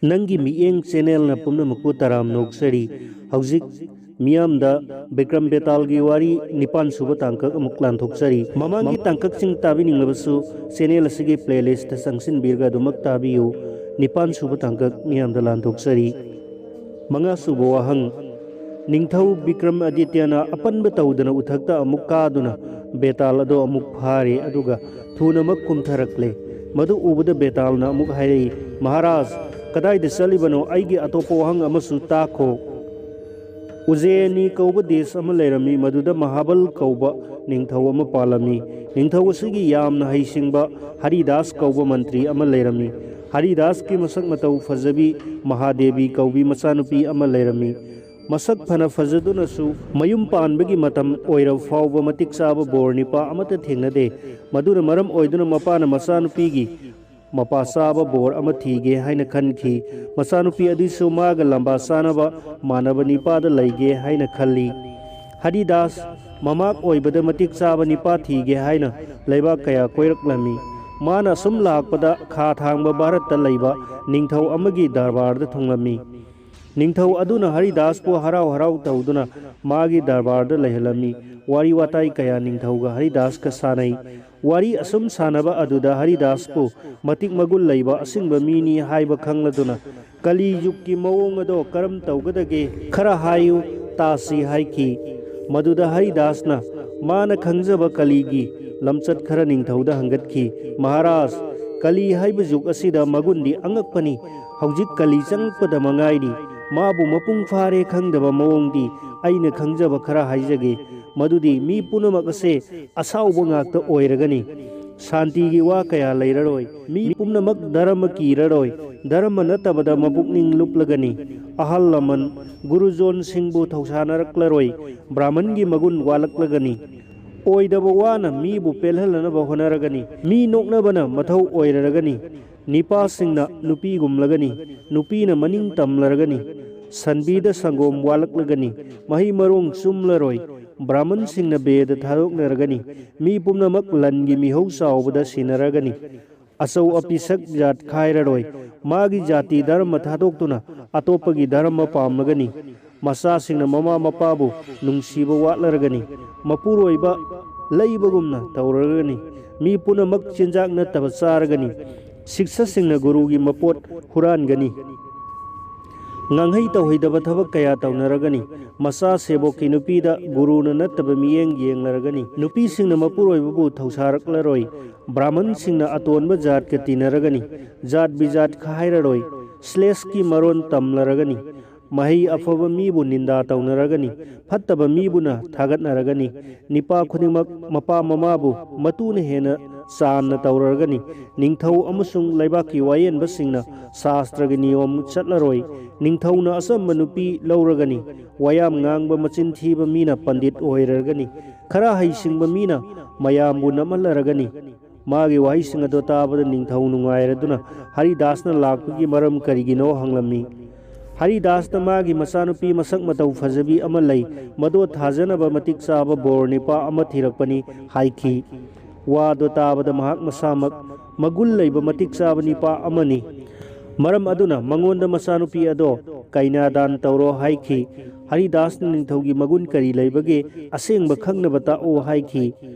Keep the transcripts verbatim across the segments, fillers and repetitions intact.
ꯅꯪꯒꯤ ꯃꯤꯠꯌꯦꯡ ꯆꯦꯅꯦꯜꯅ ꯄꯨꯝꯅꯃꯛꯄꯨ ꯇꯔꯥꯝꯅ ꯑꯣꯛꯆꯔꯤ꯫ ꯍꯧꯖꯤꯛ ꯃꯤꯌꯥꯝꯗ ꯕꯤꯀ꯭ꯔꯝ ꯕꯦꯇꯥꯜꯒꯤ ꯋꯥꯔꯤ ꯅꯤꯄꯥꯟ ꯁꯨꯕ ꯇꯥꯡꯀꯛ ꯑꯃꯨꯛ ꯂꯥꯟꯊꯣꯛꯆꯔꯤ꯫ ꯃꯃꯥꯡꯒꯤ ꯇꯥꯡꯀꯛꯁꯤꯡ ꯇꯥꯕꯤꯅꯤꯡꯂꯕꯁꯨ ꯆꯦꯅꯦꯜ ꯑꯁꯤꯒꯤ ꯄ꯭ꯂꯦꯂꯤꯁꯇ ꯆꯪꯁꯤꯟꯕꯤꯔꯒ ꯑꯗꯨꯃꯛ ꯇꯥꯕꯤꯌꯨ꯫ ꯅꯤꯄꯥꯟ ꯁꯨꯕ ꯇꯥꯡꯀꯛ ꯃꯤꯌꯥꯝꯗ ꯂꯥꯟꯊꯣꯛꯆꯔꯤ꯫ ꯃꯉꯥ ꯁꯨꯕ ꯋꯥꯍꯪ, ꯅꯤꯡꯊꯧ ꯕꯤꯀ꯭ꯔꯝ ꯑꯗꯤꯇ꯭ꯌꯅ ꯑꯄꯟꯕ ꯇꯧꯗꯅ ꯎꯊꯛꯇ ꯑꯃꯨꯛ ꯀꯥꯗꯨꯅ ꯕꯦꯇꯥꯜ ꯑꯗꯣ ꯑꯃꯨꯛ ꯐꯥꯔꯦ, ꯑꯗꯨꯒ ꯊꯨꯅꯃꯛ ꯀꯨꯝꯊꯔꯛꯂꯦ꯫ ꯃꯗꯨ ꯎꯕꯗ ꯕꯦꯇꯥꯜꯅ ꯑꯃꯨꯛ ꯍꯥꯏꯔꯛꯏ, "ꯃꯍꯥꯔꯥꯖ, ꯀꯗꯥꯏꯗ ꯆꯠꯂꯤꯕꯅꯣ? ꯑꯩꯒꯤ ꯑꯇꯣꯞꯄ ꯋꯥꯍꯪ ꯑꯃꯁꯨ ꯇꯥꯈꯣ꯫" ꯎꯖꯦꯅꯤ ꯀꯧꯕ ꯗꯦꯁ ꯑꯃ ꯂꯩꯔꯝꯃꯤ, ꯃꯗꯨꯗ ꯃꯍꯥꯕꯜ ꯀꯧꯕ ꯅꯤꯡꯊꯧ ꯑꯃ ꯄꯥꯜꯂꯝꯃꯤ꯫ ꯅꯤꯡꯊꯧ ꯑꯁꯤꯒꯤ ꯌꯥꯝꯅ ꯍꯩꯁꯤꯡꯕ ꯍꯔꯤꯗꯥꯁ ꯀꯧꯕ ꯃꯟꯇ꯭ꯔꯤ ꯑꯃ ꯂꯩꯔꯝꯃꯤ꯫ ꯍꯔꯤꯗꯥꯁꯀꯤ ꯃꯁꯛ ꯃꯇꯧ ꯐꯖꯕꯤ ꯃꯍꯥꯗꯦꯕꯤ ꯀꯧꯕꯤ ꯃꯆꯥꯅꯨꯄꯤ ꯑꯃ ꯂꯩꯔꯝꯃꯤ꯫ ꯃꯁꯛ ꯐꯅ ꯐꯖꯗꯨꯅꯁꯨ ꯃꯌꯨꯝ ꯄꯥꯟꯕꯒꯤ ꯃꯇꯝ ꯑꯣꯏꯔꯕ ꯐꯥꯎꯕ ꯃꯇꯤꯛ ꯆꯥꯕ ꯕꯣꯔ ꯅꯤꯄꯥ ꯑꯃꯠꯇ ꯊꯦꯡꯅꯗꯦ꯫ ꯃꯗꯨꯅ ꯃꯔꯝ ꯑꯣꯏꯗꯨꯅ ꯃꯄꯥꯅ ꯃꯆꯥꯅꯨꯄꯤꯒꯤ ꯃꯄꯥ ꯆꯥꯕ ꯕꯣꯔ ꯑꯃ ꯊꯤꯒꯦ ꯍꯥꯏꯅ ꯈꯟꯈꯤ꯫ ꯃꯆꯥꯅꯨꯄꯤ ꯑꯗꯨꯁꯨ ꯃꯥꯒ ꯂꯝꯕꯥ ꯆꯥꯅꯕ ꯃꯥꯟꯅꯕ ꯅꯤꯄꯥꯗ ꯂꯩꯒꯦ ꯍꯥꯏꯅ ꯈꯜꯂꯤ꯫ ꯍꯔꯤꯗꯥꯁ ꯃꯃꯥꯛ ꯑꯣꯏꯕꯗ ꯃꯇꯤꯛ ꯆꯥꯕ ꯅꯤꯄꯥ ꯊꯤꯒꯦ ꯍꯥꯏꯅ ꯂꯩꯕꯥꯛ ꯀꯌꯥ ꯀꯣꯏꯔꯛꯂꯝꯃꯤ꯫ ꯃꯥꯅ ꯑꯁꯨꯝ ꯂꯥꯛꯄꯗ ꯈꯥ ꯊꯥꯡꯕ ꯚꯥꯔꯠꯇ ꯂꯩꯕ ꯅꯤꯡꯊꯧ ꯑꯃꯒꯤ ꯗꯔꯕꯥꯔꯗ ꯊꯨꯡꯂꯝꯃꯤ꯫ ꯅꯤꯡꯊꯧ ꯑꯗꯨꯅ ꯍꯔꯤꯗꯥꯁꯄꯨ ꯍꯔꯥꯎ ꯍꯔꯥꯎ ꯇꯧꯗꯨꯅ ꯃꯥꯒꯤ ꯗꯔꯕꯥꯔꯗ ꯂꯩꯍꯜꯂꯝꯃꯤ꯫ ꯋꯥꯔꯤ ꯋꯥꯇꯥꯏ ꯀꯌꯥ ꯅꯤꯡꯊꯧꯒ ꯍꯔꯤꯗꯥꯁꯀ ꯁꯥꯟꯅꯩ꯫ ꯋꯥꯔꯤ ꯑꯁꯨꯝ ꯁꯥꯟꯅꯕ ꯑꯗꯨꯗ ꯍꯔꯤꯗꯥꯁꯄꯨ ꯃꯇꯤꯛ ꯃꯒꯨꯟ ꯂꯩꯕ ꯑꯁꯤꯡꯕ ꯃꯤꯅꯤ ꯍꯥꯏꯕ ꯈꯪꯂꯗꯨꯅ, "ꯀꯂꯤ ꯌꯨꯒꯀꯤ ꯃꯑꯣꯡ ꯑꯗꯣ ꯀꯔꯝ ꯇꯧꯒꯗꯒꯦ? ꯈꯔ ꯍꯥꯏꯌꯨ, ꯇꯥꯁꯤ" ꯍꯥꯏꯈꯤ꯫ ꯃꯗꯨꯗ ꯍꯔꯤꯗꯥꯁꯅ ꯃꯥꯅ ꯈꯪꯖꯕ ꯀꯂꯤꯒꯤ ꯂꯝꯆꯠ ꯈꯔ ꯅꯤꯡꯊꯧꯗ ꯍꯪꯒꯠꯈꯤ꯫ "ꯃꯍꯥꯔꯥꯖ, ꯀꯂꯤ ꯍꯥꯏꯕ ꯖꯨꯒ ꯑꯁꯤꯗ ꯃꯒꯨꯟꯗꯤ ꯑꯉꯛꯄꯅꯤ꯫ ꯍꯧꯖꯤꯛ ꯀꯂꯤ ꯆꯪꯂꯛꯄꯗ ꯃꯉꯥꯏꯔꯤ꯫ ꯃꯥꯕꯨ ꯃꯄꯨꯡ ꯐꯥꯔꯦ ꯈꯪꯗꯕ ꯃꯑꯣꯡꯗꯤ ꯑꯩꯅ ꯈꯪꯖꯕ ꯈꯔ ꯍꯥꯏꯖꯒꯦ꯫ ꯃꯗꯨꯗꯤ ꯃꯤ ꯄꯨꯝꯅꯃꯛ ꯑꯁꯦ ꯑꯁꯥꯎꯕ ꯉꯥꯛꯇ ꯑꯣꯏꯔꯒꯅꯤ꯫ ꯁꯥꯟꯇꯤꯒꯤ ꯋꯥ ꯀꯌꯥ ꯂꯩꯔꯔꯣꯏ꯫ ꯃꯤ ꯄꯨꯝꯅꯃꯛ ꯙꯔꯃ ꯀꯤꯔꯔꯣꯏ꯫ ꯙꯔꯃ ꯅꯠꯇꯕꯗ ꯃꯄꯨꯛꯅꯤꯡ ꯂꯨꯞꯂꯒꯅꯤ꯫ ꯑꯍꯜ ꯂꯃꯟ, ꯒꯨꯔꯨꯖꯣꯟꯁꯤꯡꯕꯨ ꯊꯧꯁꯥꯅꯔꯛꯂꯔꯣꯏ꯫ ꯕ꯭ꯔꯥꯍꯃꯟꯒꯤ ꯃꯒꯨꯟ ꯋꯥꯠꯂꯛꯂꯒꯅꯤ꯫ ꯑꯣꯏꯗꯕ ꯋꯥꯅ ꯃꯤꯕꯨ ꯄꯦꯜꯍꯜꯂꯅꯕ ꯍꯣꯠꯅꯔꯒꯅꯤ꯫ ꯃꯤ ꯅꯣꯛꯅꯕꯅ ꯃꯊꯧ ꯑꯣꯏꯔꯔꯒꯅꯤ꯫ ꯅꯤꯄꯥꯁꯤꯡꯅ ꯅꯨꯄꯤꯒꯨꯝꯂꯒꯅꯤ꯫ ꯅꯨꯄꯤꯅ ꯃꯅꯤꯡ ꯇꯝꯂꯔꯒꯅꯤ꯫ ꯁꯟꯕꯤꯗ ꯁꯪꯒꯣꯝ ꯋꯥꯠꯂꯛꯂꯒꯅꯤ꯫ ꯃꯍꯩ ꯃꯔꯣꯡ ꯆꯨꯝꯂꯔꯣꯏ꯫ ꯕ꯭ꯔꯥꯍꯃꯟꯁꯤꯡꯅ ꯕꯦꯗ ꯊꯥꯗꯣꯛꯅꯔꯒꯅꯤ꯫ ꯃꯤ ꯄꯨꯝꯅꯃꯛ ꯂꯟꯒꯤ ꯃꯤꯍꯧ ꯆꯥꯎꯕꯗ ꯁꯤꯟꯅꯔꯒꯅꯤ꯫ ꯑꯆꯧ ꯑꯄꯤꯁꯛ ꯖꯥꯠ ꯈꯥꯏꯔꯔꯣꯏ꯫ ꯃꯥꯒꯤ ꯖꯥꯇꯤ ꯙꯔꯃ ꯊꯥꯗꯣꯛꯇꯨꯅ ꯑꯇꯣꯞꯄꯒꯤ ꯙꯔꯃ ꯄꯥꯝꯂꯒꯅꯤ꯫ ꯃꯆꯥꯁꯤꯡꯅ ꯃꯃꯥ ꯃꯄꯥꯕꯨ ꯅꯨꯡꯁꯤꯕ ꯋꯥꯠꯂꯔꯒꯅꯤ꯫ ꯃꯄꯨꯔꯣꯏꯕ ꯂꯩꯕꯒꯨꯝꯅ ꯇꯧꯔꯒꯅꯤ꯫ ꯃꯤ ꯄꯨꯝꯅꯃꯛ ꯆꯤꯟꯖꯥꯛ ꯅꯠꯇꯕ ꯆꯥꯔꯒꯅꯤ꯫ ꯁꯤꯛꯁꯁꯤꯡꯅ ꯒꯨꯔꯨꯒꯤ ꯃꯄꯣꯠ ꯍꯨꯔꯥꯟꯒꯅꯤ꯫ ꯉꯥꯡꯍꯩ ꯇꯧꯍꯩꯗꯕ ꯊꯕꯛ ꯀꯌꯥ ꯇꯧꯅꯔꯒꯅꯤ꯫ ꯃꯆꯥ ꯁꯦꯕꯣꯛꯀꯤ ꯅꯨꯄꯤꯗ ꯒꯨꯔꯨꯅ ꯅꯠꯇꯕ ꯃꯤꯠꯌꯦꯡ ꯌꯦꯡꯂꯔꯒꯅꯤ꯫ ꯅꯨꯄꯤꯁꯤꯡꯅ ꯃꯄꯨꯔꯣꯏꯕꯕꯨ ꯊꯧꯁꯥꯔꯛꯂꯔꯣꯏ꯫ ꯕ꯭ꯔꯥꯍꯃꯟꯁꯤꯡꯅ ꯑꯇꯣꯟꯕ ꯖꯥꯠꯀ ꯇꯤꯟꯅꯔꯒꯅꯤ꯫ ꯖꯥꯠ ꯕꯤꯖꯥꯠ ꯈꯥꯏꯔꯔꯣꯏ꯫ ꯁ꯭ꯂꯦꯁꯀꯤ ꯃꯔꯣꯟ ꯇꯝꯂꯔꯒꯅꯤ꯫ ꯃꯍꯩ ꯑꯐꯕ ꯃꯤꯕꯨ ꯅꯤꯟꯗꯥ ꯇꯧꯅꯔꯒꯅꯤ꯫ ꯐꯠꯇꯕ ꯃꯤꯕꯨꯅ ꯊꯥꯒꯠꯅꯔꯒꯅꯤ꯫ ꯅꯤꯄꯥ ꯈꯨꯗꯤꯡꯃꯛ ꯃꯄꯥ ꯃꯃꯥꯕꯨ ꯃꯇꯨꯅ ꯍꯦꯟꯅ ꯆꯥꯟꯅ ꯇꯧꯔꯒꯅꯤ꯫ ꯅꯤꯡꯊꯧ ꯑꯃꯁꯨꯡ ꯂꯩꯕꯥꯛꯀꯤ ꯋꯥꯌꯦꯟꯕꯁꯤꯡꯅ ꯁꯥꯁꯇ꯭ꯔꯒꯤ ꯅꯤꯌꯣꯝ ꯆꯠꯂꯔꯣꯏ꯫ ꯅꯤꯡꯊꯧꯅ ꯑꯆꯝꯕ ꯅꯨꯄꯤ ꯂꯧꯔꯒꯅꯤ꯫ ꯋꯥꯌꯥꯝ ꯉꯥꯡꯕ ꯃꯆꯤꯟ ꯊꯤꯕ ꯃꯤꯅ ꯄꯟꯗꯤꯠ ꯑꯣꯏꯔꯒꯅꯤ꯫ ꯈꯔ ꯍꯩꯁꯤꯡꯕ ꯃꯤꯅ ꯃꯌꯥꯝꯕꯨ ꯅꯝꯍꯜꯂꯔꯒꯅꯤ꯫ ꯃꯥꯒꯤ ꯋꯥꯍꯩꯁꯤꯡ ꯑꯗꯨ ꯇꯥꯕꯗ ꯅꯤꯡꯊꯧ ꯅꯨꯡꯉꯥꯏꯔꯗꯨꯅ ꯍꯔꯤꯗꯥꯁꯅ ꯂꯥꯛꯄꯒꯤ ꯃꯔꯝ ꯀꯔꯤꯒꯤꯅꯣ ꯍꯪꯂꯝꯃꯤ꯫ ꯍꯔꯤꯗꯥꯁꯅ ꯃꯥꯒꯤ ꯃꯆꯥꯅꯨꯄꯤ ꯃꯁꯛ ꯃꯇꯧ ꯐꯖꯕꯤ ꯑꯃ ꯂꯩ, ꯃꯗꯨ ꯊꯥꯖꯅꯕ ꯃꯇꯤꯛ ꯆꯥꯕ ꯕꯣꯔ ꯅꯤꯄꯥ ꯑꯃ ꯊꯤꯔꯛꯄꯅꯤ ꯍꯥꯏꯈꯤ꯫ ꯋꯥꯗꯨ ꯇꯥꯕꯗ ꯃꯍꯥꯛ ꯃꯁꯥꯃꯛ ꯃꯒꯨꯟ ꯂꯩꯕ ꯃꯇꯤꯛ ꯆꯥꯕ ꯅꯤꯄꯥ ꯑꯃꯅꯤ꯫ ꯃꯔꯝ ꯑꯗꯨꯅ ꯃꯉꯣꯟꯗ ꯃꯆꯥꯅꯨꯄꯤ ꯑꯗꯣ ꯀꯩꯅꯥꯗꯥꯟ ꯇꯧꯔꯣ ꯍꯥꯏꯈꯤ꯫ ꯍꯔꯤꯗꯥꯁꯅ ꯅꯤꯡꯊꯧꯒꯤ ꯃꯒꯨꯟ ꯀꯔꯤ ꯂꯩꯕꯒꯦ ꯑꯁꯦꯡꯕ ꯈꯪꯅꯕ ꯇꯥꯛꯑꯣ ꯍꯥꯏꯈꯤ꯫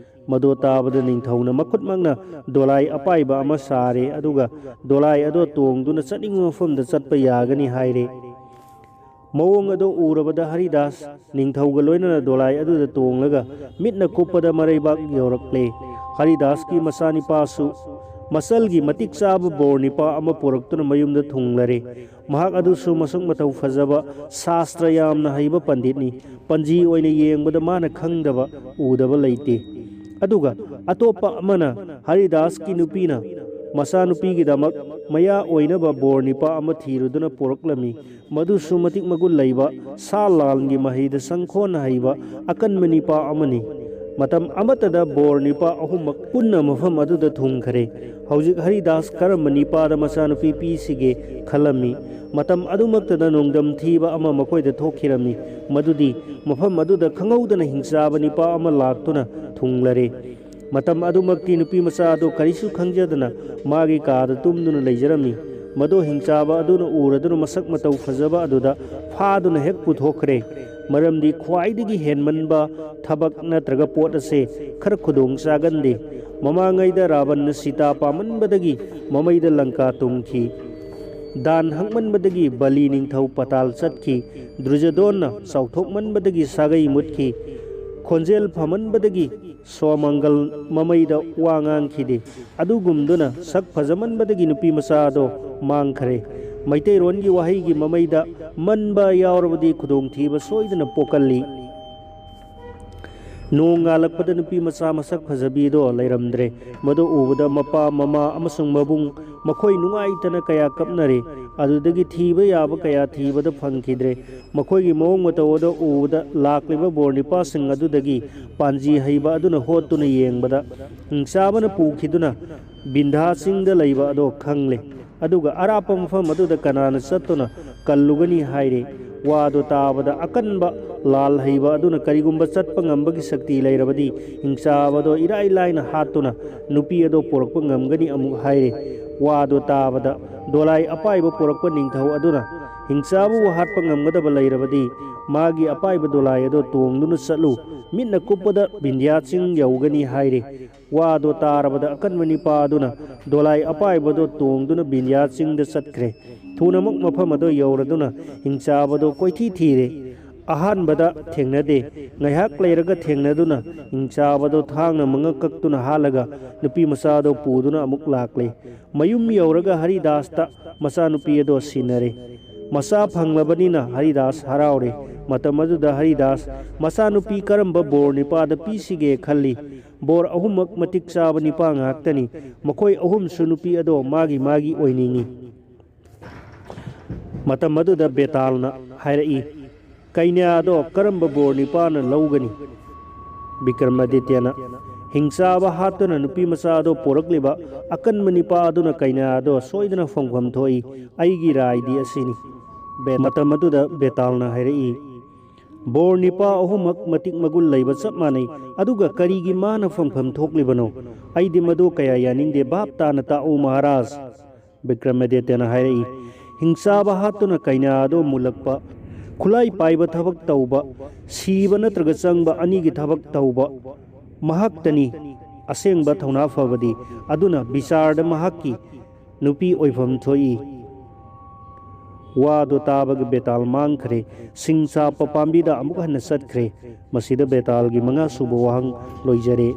ꯃꯗꯨ ꯇꯥꯕꯗ ꯅꯤꯡꯊꯧꯅ ꯃꯈꯨꯠꯃꯛꯅ ꯗꯣꯂꯥꯏ ꯑꯄꯥꯏꯕ ꯑꯃ ꯁꯥꯔꯦ, ꯑꯗꯨꯒ ꯗꯣꯂꯥꯏ ꯑꯗꯣ ꯇꯣꯡꯗꯨꯅ ꯆꯠꯅꯤꯡꯕ ꯃꯐꯝꯗ ꯆꯠꯄ ꯌꯥꯒꯅꯤ ꯍꯥꯏꯔꯦ꯫ ꯃꯑꯣꯡ ꯑꯗꯣ ꯎꯔꯕꯗ ꯍꯔꯤꯗꯥꯁ ꯅꯤꯡꯊꯧꯒ ꯂꯣꯏꯅꯅ ꯗꯣꯂꯥꯏ ꯑꯗꯨꯗ ꯇꯣꯡꯂꯒ ꯃꯤꯠꯅ ꯀꯨꯞꯄꯗ ꯃꯔꯩꯕꯥꯛ ꯌꯧꯔꯛꯂꯦ꯫ ꯍꯔꯤꯗꯥꯁꯀꯤ ꯃꯆꯥꯅꯤꯄꯥꯁꯨ ꯃꯆꯜꯒꯤ ꯃꯇꯤꯛ ꯆꯥꯕ ꯕꯣꯔ ꯅꯤꯄꯥ ꯑꯃ ꯄꯨꯔꯛꯇꯨꯅ ꯃꯌꯨꯝꯗ ꯊꯨꯡꯂꯔꯦ꯫ ꯃꯍꯥꯛ ꯑꯗꯨꯁꯨ ꯃꯁꯛ ꯃꯇꯧ ꯐꯖꯕ, ꯁꯥꯁꯇ꯭ꯔ ꯌꯥꯝꯅ ꯍꯩꯕ ꯄꯟꯗꯤꯠꯅꯤ꯫ ꯄꯟꯖꯤ ꯑꯣꯏꯅ ꯌꯦꯡꯕꯗ ꯃꯥꯅ ꯈꯪꯗꯕ, ꯎꯗꯕ ꯂꯩꯇꯦ꯫ ꯑꯗꯨꯒ ꯑꯇꯣꯞꯄ ꯑꯃꯅ ꯍꯔꯤꯗꯥꯁꯀꯤ ꯅꯨꯄꯤꯅ ꯃꯆꯥꯅꯨꯄꯤꯒꯤꯗꯃꯛ ꯃꯌꯥ ꯑꯣꯏꯅꯕ ꯕꯣꯔ ꯅꯤꯄꯥ ꯑꯃ ꯊꯤꯔꯨꯗꯨꯅ ꯄꯨꯔꯛꯂꯝꯃꯤ꯫ ꯃꯗꯨꯁꯨ ꯃꯇꯤꯛ ꯃꯒꯨꯟ ꯂꯩꯕ, ꯁꯥ ꯂꯥꯟꯒꯤ ꯃꯍꯩꯗ ꯁꯪꯈꯣꯟ ꯍꯩꯕ ꯑꯀꯟꯕ ꯅꯤꯄꯥ ꯑꯃꯅꯤ꯫ ꯃꯇꯝ ꯑꯃꯠꯇꯗ ꯕꯣꯔ ꯅꯤꯄꯥ ꯑꯍꯨꯝꯃꯛ ꯄꯨꯟꯅ ꯃꯐꯝ ꯑꯗꯨꯗ ꯊꯨꯡꯈꯔꯦ꯫ ꯍꯧꯖꯤꯛ ꯍꯔꯤꯗꯥꯁ ꯀꯔꯝꯕ ꯅꯤꯄꯥꯗ ꯃꯆꯥꯅꯨꯄꯤ ꯄꯤꯁꯤꯒꯦ ꯈꯜꯂꯝꯃꯤ꯫ ꯃꯇꯝ ꯑꯗꯨꯃꯛꯇꯗ ꯅꯣꯡꯗꯝ ꯊꯤꯕ ꯑꯃ ꯃꯈꯣꯏꯗ ꯊꯣꯛꯈꯤꯔꯝꯃꯤ꯫ ꯃꯗꯨꯗꯤ ꯃꯐꯝ ꯑꯗꯨꯗ ꯈꯪꯍꯧꯗꯅ ꯍꯤꯡꯆꯥꯕ ꯅꯤꯄꯥ ꯑꯃ ꯂꯥꯛꯇꯨꯅ ꯊꯨꯡꯂꯔꯦ꯫ ꯃꯇꯝ ꯑꯗꯨꯃꯛꯇꯤ ꯅꯨꯄꯤ ꯃꯆꯥ ꯑꯗꯨ ꯀꯔꯤꯁꯨ ꯈꯪꯖꯗꯅ ꯃꯥꯒꯤ ꯀꯥꯗ ꯇꯨꯝꯗꯨꯅ ꯂꯩꯖꯔꯝꯃꯤ꯫ ꯃꯗꯨ ꯍꯤꯡꯆꯥꯕ ꯑꯗꯨꯅ ꯎꯔꯗꯨꯅ ꯃꯁꯛ ꯃꯇꯧ ꯐꯖꯕ ꯑꯗꯨꯗ ꯐꯥꯗꯨꯅ ꯍꯦꯛ ꯄꯨꯊꯣꯛꯈ꯭ꯔꯦ꯫ ꯃꯔꯝꯗꯤ ꯈ꯭ꯋꯥꯏꯗꯒꯤ ꯍꯦꯟꯃꯟꯕ ꯊꯕꯛ ꯅꯠꯇ꯭ꯔꯒ ꯄꯣꯠ ꯑꯁꯦ ꯈꯔ ꯈꯨꯗꯣꯡ ꯆꯥꯒꯟꯗꯦ꯫ ꯃꯃꯥꯡꯉꯩꯗ ꯔꯥꯕꯟꯅ ꯁꯤꯇꯥ ꯄꯥꯝꯃꯟꯕꯗꯒꯤ ꯃꯃꯩꯗ ꯂꯪꯀꯥ ꯇꯨꯝꯈꯤ꯫ ꯗꯥꯟ ꯍꯛꯃꯟꯕꯗꯒꯤ ꯕꯂꯤ ꯅꯤꯡꯊꯧ ꯄꯇꯥꯜ ꯆꯠꯈꯤ꯫ ꯗ꯭ꯔꯨꯖꯗꯣꯟꯅ ꯆꯥꯎꯊꯣꯛꯃꯟꯕꯗꯒꯤ ꯁꯥꯒꯩ ꯃꯨꯠꯈꯤ꯫ ꯈꯣꯟꯖꯦꯜ ꯐꯃꯟꯕꯗꯒꯤ ꯁꯣꯃꯪꯒꯜ ꯃꯃꯩꯗ ꯋꯥ ꯉꯥꯡꯈꯤꯗꯦ꯫ ꯑꯗꯨꯒꯨꯝꯗꯨꯅ ꯁꯛ ꯐꯖꯃꯟꯕꯗꯒꯤ ꯅꯨꯄꯤ ꯃꯆꯥ ꯑꯗꯣ ꯃꯥꯡꯈ꯭ꯔꯦ꯫ ꯃꯩꯇꯩꯔꯣꯟꯒꯤ ꯋꯥꯍꯩꯒꯤ ꯃꯃꯩꯗ ꯃꯟꯕ ꯌꯥꯎꯔꯕꯗꯤ ꯈꯨꯗꯣꯡꯊꯤꯕ ꯁꯣꯏꯗꯅ ꯄꯣꯛꯀꯜꯂꯤ꯫ ꯅꯣꯡ ꯉꯥꯜꯂꯛꯄꯗ ꯅꯨꯄꯤ ꯃꯆꯥ ꯃꯁꯛ ꯐꯖꯕꯤꯗꯣ ꯂꯩꯔꯝꯗ꯭ꯔꯦ꯫ ꯃꯗꯨ ꯎꯕꯗ ꯃꯄꯥ, ꯃꯃꯥ ꯑꯃꯁꯨꯡ ꯃꯕꯨꯡ ꯃꯈꯣꯏ ꯅꯨꯡꯉꯥꯏꯇꯅ ꯀꯌꯥ ꯀꯞꯅꯔꯦ꯫ ꯑꯗꯨꯗꯒꯤ ꯊꯤꯕ ꯌꯥꯕ ꯀꯌꯥ ꯊꯤꯕꯗ ꯐꯪꯈꯤꯗ꯭ꯔꯦ꯫ ꯃꯈꯣꯏꯒꯤ ꯃꯑꯣꯡ ꯃꯇꯧ ꯑꯗꯨ ꯎꯕꯗ ꯂꯥꯛꯂꯤꯕ ꯕꯣꯔ ꯅꯤꯄꯥꯁꯤꯡ ꯑꯗꯨꯗꯒꯤ ꯄꯥꯟꯖꯤ ꯍꯩꯕ ꯑꯗꯨꯅ ꯍꯣꯠꯇꯨꯅ ꯌꯦꯡꯕꯗ ꯍꯤꯡꯆꯥꯕꯅ ꯄꯨꯈꯤꯗꯨꯅ ꯕꯤꯟꯙꯥ ꯆꯤꯡꯗ ꯂꯩꯕ ꯑꯗꯣ ꯈꯪꯂꯦ꯫ ꯑꯗꯨꯒ ꯑꯔꯥꯞꯄ ꯃꯐꯝ ꯑꯗꯨꯗ ꯀꯅꯥꯅ ꯆꯠꯇꯨꯅ ꯀꯜꯂꯨꯒꯅꯤ ꯍꯥꯏꯔꯦ꯫ ꯋꯥꯗꯨ ꯇꯥꯕꯗ ꯑꯀꯟꯕ ꯂꯥꯜ ꯍꯩꯕ ꯑꯗꯨꯅ ꯀꯔꯤꯒꯨꯝꯕ ꯆꯠꯄ ꯉꯝꯕꯒꯤ ꯁꯛꯇꯤ ꯂꯩꯔꯕꯗꯤ ꯍꯤꯡꯆꯥꯕꯗꯣ ꯏꯔꯥꯏ ꯂꯥꯏꯅ ꯍꯥꯠꯇꯨꯅ ꯅꯨꯄꯤ ꯑꯗꯣ ꯄꯣꯔꯛꯄ ꯉꯝꯒꯅꯤ ꯑꯃꯨꯛ ꯍꯥꯏꯔꯦ꯫ ꯋꯥꯗꯨ ꯇꯥꯕꯗ ꯗꯣꯂꯥꯏ ꯑꯄꯥꯏꯕ ꯄꯣꯔꯛꯄ ꯅꯤꯡꯊꯧ ꯑꯗꯨꯅ ꯍꯤꯡꯆꯥꯕꯕꯨ ꯍꯥꯠꯄ ꯉꯝꯒꯗꯕ ꯂꯩꯔꯕꯗꯤ ꯃꯥꯒꯤ ꯑꯄꯥꯏꯕ ꯗꯣꯂꯥꯏ ꯑꯗꯣ ꯇꯣꯡꯗꯨꯅ ꯆꯠꯂꯨ꯫ ꯃꯤꯠꯅ ꯀꯨꯞꯄꯗ ꯕꯤꯟꯙ꯭ꯌꯥ ꯆꯤꯡ ꯌꯧꯒꯅꯤ ꯍꯥꯏꯔꯦ꯫ ꯋꯥꯗꯣ ꯇꯥꯔꯕꯗ ꯑꯀꯟꯕ ꯅꯤꯄꯥ ꯑꯗꯨꯅ ꯗꯣꯂꯥꯏ ꯑꯄꯥꯏꯕꯗꯣ ꯇꯣꯡꯗꯨꯅ ꯕꯤꯟꯙ꯭ꯌꯥ ꯆꯤꯡꯗ ꯆꯠꯈ꯭ꯔꯦ꯫ ꯊꯨꯅꯃꯛ ꯃꯐꯝ ꯑꯗꯨ ꯌꯧꯔꯗꯨꯅ ꯍꯤꯡꯆꯥꯕꯗꯣ ꯀꯣꯏꯊꯤ ꯊꯤꯔꯦ꯫ ꯑꯍꯥꯟꯕꯗ ꯊꯦꯡꯅꯗꯦ꯫ ꯉꯥꯏꯍꯥꯛ ꯂꯩꯔꯒ ꯊꯦꯡꯅꯗꯨꯅ ꯍꯤꯡꯆꯥꯕꯗꯣ ꯊꯥꯡꯅ ꯃꯉꯛ ꯀꯛꯇꯨꯅ ꯍꯥꯠꯂꯒ ꯅꯨꯄꯤ ꯃꯆꯥꯗꯣ ꯄꯨꯗꯨꯅ ꯑꯃꯨꯛ ꯂꯥꯛꯂꯦ꯫ ꯃꯌꯨꯝ ꯌꯧꯔꯒ ꯍꯔꯤꯗꯥꯁꯇ ꯃꯆꯥꯅꯨꯄꯤ ꯑꯗꯣ ꯁꯤꯟꯅꯔꯦ꯫ ꯃꯆꯥ ꯐꯪꯂꯕꯅꯤꯅ ꯍꯔꯤꯗꯥꯁ ꯍꯔꯥꯎꯔꯦ꯫ ꯃꯇꯝ ꯑꯗꯨꯗ ꯍꯔꯤꯗꯥꯁ ꯃꯆꯥꯅꯨꯄꯤ ꯀꯔꯝꯕ ꯕꯣꯔ ꯅꯤꯄꯥꯗ ꯄꯤꯁꯤꯒꯦ ꯈꯜꯂꯤ꯫ ꯕꯣꯔ ꯑꯍꯨꯝꯃꯛ ꯃꯇꯤꯛ ꯆꯥꯕ ꯅꯤꯄꯥ ꯉꯥꯛꯇꯅꯤ꯫ ꯃꯈꯣꯏ ꯑꯍꯨꯝꯁꯨ ꯅꯨꯄꯤ ꯑꯗꯣ ꯃꯥꯒꯤ ꯃꯥꯒꯤ ꯑꯣꯏꯅꯤꯡꯏ꯫ ꯃꯇꯝ ꯑꯗꯨꯗ ꯕꯦꯇꯥꯜꯅ ꯍꯥꯏꯔꯛꯏ, "ꯀꯩꯅ꯭ꯌꯥ ꯑꯗꯣ ꯀꯔꯝꯕ ꯕꯣꯔ ꯅꯤꯄꯥꯅ ꯂꯧꯒꯅꯤ?" ꯕꯤꯀ꯭ꯔꯃꯥꯗꯤꯇ꯭ꯌꯅ, "ꯍꯤꯡꯆꯥꯕ ꯍꯥꯠꯇꯨꯅ ꯅꯨꯄꯤ ꯃꯆꯥ ꯑꯗꯣ ꯄꯣꯔꯛꯂꯤꯕ ꯑꯀꯟꯕ ꯅꯤꯄꯥ ꯑꯗꯨꯅ ꯀꯩꯅ꯭ꯌꯥ ꯑꯗꯣ ꯁꯣꯏꯗꯅ ꯐꯪꯐꯝ ꯊꯣꯛꯏ꯫ ꯑꯩꯒꯤ ꯔꯥꯏꯗꯤ ꯑꯁꯤꯅꯤ꯫" ꯕꯦ-, ꯃꯇꯝ ꯑꯗꯨꯗ ꯕꯦꯇꯥꯜꯅ ꯍꯥꯏꯔꯛꯏ, ꯕꯣꯔ ꯅꯤꯄꯥ ꯑꯍꯨꯝꯃꯛ ꯃꯇꯤꯛ ꯃꯒꯨꯟ ꯂꯩꯕ ꯆꯞ ꯃꯥꯟꯅꯩ꯫ ꯑꯗꯨꯒ ꯀꯔꯤꯒꯤ ꯃꯥꯅ ꯐꯪꯐꯝ ꯊꯣꯛꯂꯤꯕꯅꯣ? ꯑꯩꯗꯤ ꯃꯗꯨ ꯀꯌꯥ ꯌꯥꯅꯤꯡꯗꯦ꯫ ꯚꯥꯞ ꯇꯥꯅ ꯇꯥꯛꯎ, ꯃꯍꯥꯔꯥꯖ꯫ ꯕꯤꯀ꯭ꯔꯃꯥꯗꯤꯇ꯭ꯌꯅ ꯍꯥꯏꯔꯛꯏ꯫ ꯍꯤꯡꯆꯥꯕ ꯍꯥꯠꯇꯨꯅ ꯀꯩꯅꯥ ꯑꯗꯨ ꯃꯨꯜꯂꯛꯄ, ꯈꯨꯠꯂꯥꯏ ꯄꯥꯏꯕ ꯊꯕꯛ ꯇꯧꯕ, ꯁꯤꯕ ꯅꯠꯇ꯭ꯔꯒ ꯆꯪꯕ ꯑꯅꯤꯒꯤ ꯊꯕꯛ ꯇꯧꯕ, ꯃꯍꯥꯛꯇꯅꯤ ꯑꯁꯦꯡꯕ ꯊꯧꯅꯥ ꯐꯕꯗꯤ꯫ ꯑꯗꯨꯅ ꯕꯤꯆꯥꯔꯗ ꯃꯍꯥꯛꯀꯤ ꯅꯨꯄꯤ ꯑꯣꯏꯐꯝ ꯊꯣꯛꯏ꯫ ꯋꯥꯗꯨ ꯇꯥꯕꯒ ꯕꯦꯇꯥꯜ ꯃꯥꯡꯈ꯭ꯔꯦ꯫ ꯁꯤꯡ ꯆꯥꯞꯄ ꯄꯥꯝꯕꯤꯗ ꯑꯃꯨꯛ ꯍꯟꯅ ꯆꯠꯈ꯭ꯔꯦ꯫ ꯃꯁꯤꯗ ꯕꯦꯇꯥꯜꯒꯤ ꯃꯉꯥ ꯁꯨꯕ ꯋꯥꯍꯪ ꯂꯣꯏꯖꯔꯦ꯫